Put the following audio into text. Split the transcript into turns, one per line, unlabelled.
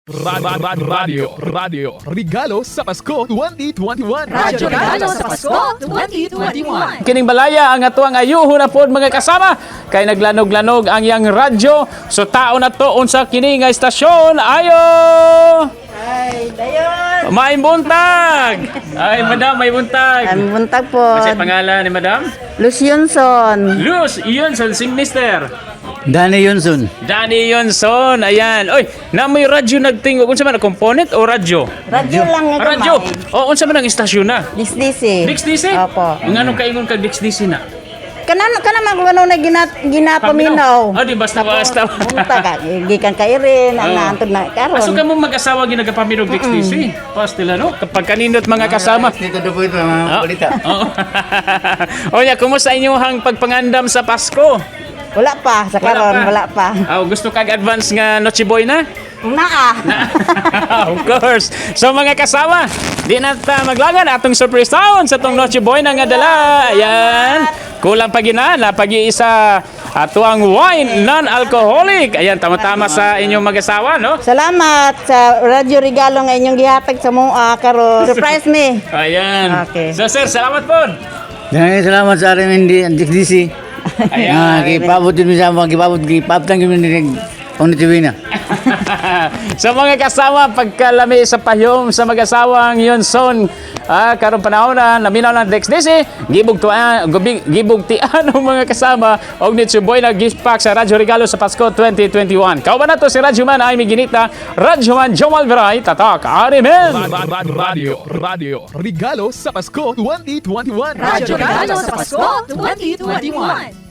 Radio, Radio, Regalo sa Pasko 2021.
Radyo Regalo sa Pasko 2021.
Kining balaya ang atuang ayuho na pod, mga kasama, kay naglanog-lanog ang iyang radyo. So tao na to unsa kini nga istasyon. Ayo!
Ay, dayon.
May buntag! Ay, madam, may buntag.
Ang buntag po.
Kasi pangalan ni madam?
Luz Yunson.
Luz Yunson, si Mister.
Danny Yunson.
Danny Yunson, ayan. Oy, na may radyo nagtingog. Unsa man ang component o radyo?
Radyo lang nga
Radyo. O unsa man ang istasyon na?
Dix-DC.
DXDC?
Opo.
Nganong kaingon kag DXDC na?
Kana magwano na ginapaminaw.
Ah, di basta basta.
Buntag ka. Gikan ka irin, ang
Oo.
naantod na karon.
Aso ka mo mag-asawa ginagapaminaw DXDC? Pastila no? Kapag kanindot, mga kasama.
Dito po ito, mga balita.
Oo. O ya, kumusta inyong pagpangandam sa Pasko?
Wala pa sa karon, wala pa.
Oh, gusto kag advance nga Noche Boy na?
Naa.
Of course. So mga kasama, di na ta maglagan atong surprise sound sa tong Noche Boy na nga dala. Ayan. Kulang pa gina, napag-iisa ato ang wine non-alcoholic. Ayan, tama-tama sa inyong mag-asawa, no?
Salamat sa radyo regalo nga inyong gihatag sa mua karon. Surprise me.
Ayan.
Okay.
So sir, salamat po.
Daghang salamat sa RMND ang DXDC.
Ayan.
Ah, gipabot din sa mga gipabot gipabtan gyud ni ang na.
Sa mga kasama, pagkalami sa payong sa mag-asawang Yunson, karon panahon na naminaw ng DXDC, gibugtuan, gibugtian ang mga kasama og Nitsuboy na gift pack sa Radyo Regalo sa Pasko 2021. Kauban na to si Radyo Man Amy Ginita, Radyo Man Jomal Veray, Tatak Arimen!
Radio, Radio, Regalo sa Pasko 2021.
Radyo Regalo sa Pasko 2021.